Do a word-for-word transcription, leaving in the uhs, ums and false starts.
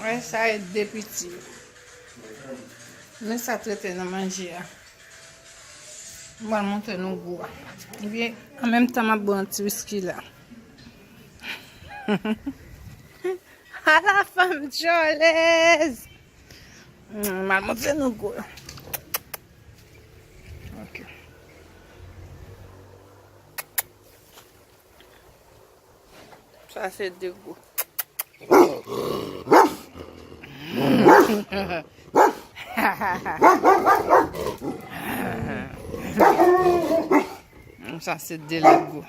Wè sa e de piti yo. Men sa trete nan manje a. M pral montre nou gou a. Ebyen, an menm tan m ap bwè yon ti wiski la. Ala fanm djòlèz! M al montre nou gou. Ok. Sa se de gou. Sa se de lèt gou.